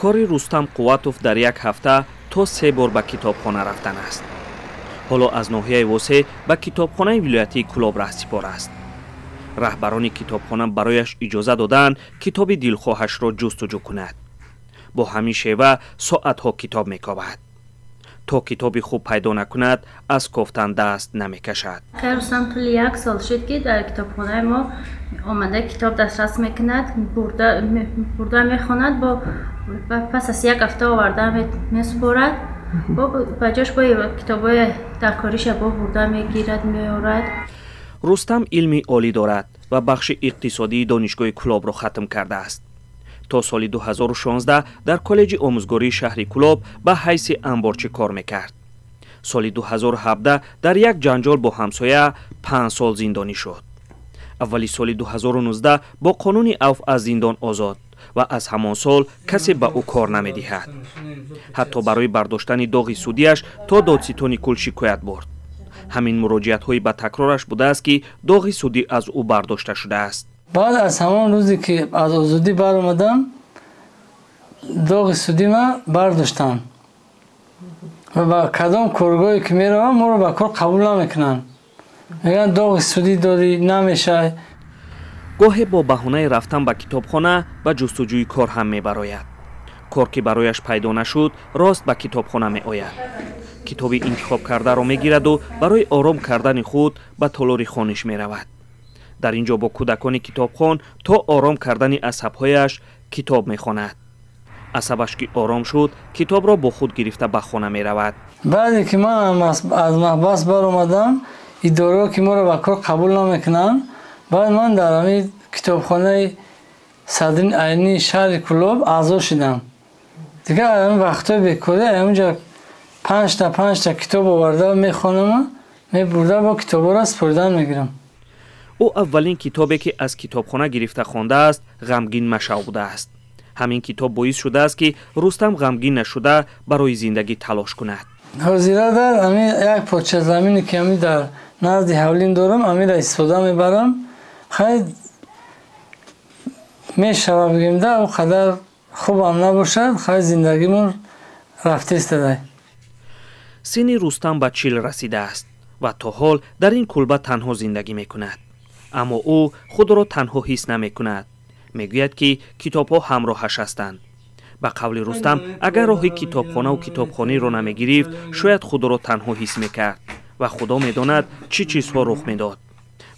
Кори Рустам Қувватов дар як ҳафта то 3 бор ба китобхона рафтан аст. Ҳоло аз ноҳияи Восе ба китобхонаи вилоятии Кӯлоб раҳсипор аст. Раҳбарони китобхона барояш иҷоза додаанд, китоби дилхоҳашро ҷустуҷӯ кунад. Бо ҳамин шева соатҳо китоб мекобад. То китоби хуб пайдо накунад, аз кофтан даст намекашад. Рустам тӯли як сол шуд, ки дар китобхонаи мо омада, китоб дастрас мекунад, бурда мехонад, бо пас аз як ҳафта оварда месупорад, ба ҷош бо китобҳои даркориша бо бурда мегирад, меорад. Рустам илми олӣ дорад ва бахши иқтисодии Донишгоҳи Кӯлобро хатм кардааст. То соли 2016 дар коллеҷи омӯзгории шаҳри Кӯлоб ба ҳайси анборчӣ кор мекард. Соли 2017 дар як ҷанҷол бо ҳамсоя 5 сол зиндонӣ шуд. Аввали соли 2019 бо қонуни авф аз зиндон озод ва аз ҳамон сол касе ба ӯ кор намедиҳад. Ҳатто барои бардоштани доғи судияш то додситони кул шикоят бурд. Ҳамин муроҷиатҳои ба такрораш будааст, ки доғи судӣ аз ӯ бардошта шудааст. Баъд аз ҳамон рӯзе, ки аз озодӣ баромадам, доғи судима бардоштам ва ба кадом коргоҳе ки меравам, моро ба кор қабул намекунанд, мегӯянд, доғи судӣ дорӣ, намешавӣ. Гоҳе бо баҳонаи рафтан ба китобхона ба ҷустуҷӯи кор ҳам мебарояд. Кор ки барояш пайдо нашуд, рост ба китобхона меояд, китоби интихобкардаро мегираду барои ором кардани худ ба толори хониш меравад. Дар ин ҷо бо кӯдакони китобхон то ором кардани асабҳояш китоб мехонад. Асабаш ки ором шуд, китобро бо худ гирифта ба хона меравад. Баъде ки ман аз маҳбас баромадам, идораҳо ки моро ба кор қабул намекунанд, баъд ман дар ҳамин китобхонаи Садриддин Айнии шаҳри Кӯлоб аъзо шудам. Дигар ҳамин вақтҳои бекорӣ ҳаминҷа панҷта панҷта китоб оварда мехонам, мебурда, бо китобҳоро супоридан мегирам. Ӯ аввалин китобе, ки аз китобхона гирифта хондааст, «Ғамгин машав» будааст. Ҳамин китоб боис шудааст, ки Рустам ғамгин нашуда, барои зиндагӣ талош кунад. Ҳозира дар ҳамин як порча замине, ки ҳамин дар назди ҳавлим дорам, ҳаминро истифода мебарам. Хай, мешава, бигем да, он қадар хубам набошад, хай, зиндагимон рафта истодай. Синни Рустам ба 40 расидааст ва то ҳол дар ин кулба танҳо зиндагӣ мекунад. Аммо ӯ худро танҳо ҳис намекунад. Мегӯяд, ки китобҳо ҳамроҳаш ҳастанд. Ба қавли Рустам, агар роҳи китобхонаву китобхониро намегирифт, шояд худро танҳо ҳис мекард ва Худо медонад, чӣ чизҳо рух медод.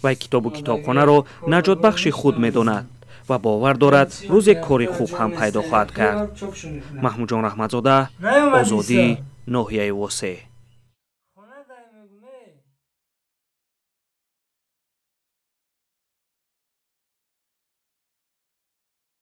Вай китобу китобхонаро наҷотбахши худ медонад ва бовар дорад, рӯзе кори хуб ҳам пайдо хоҳад кард. Маҳмудҷон Раҳматзода, Озодӣ, ноҳияи Восе.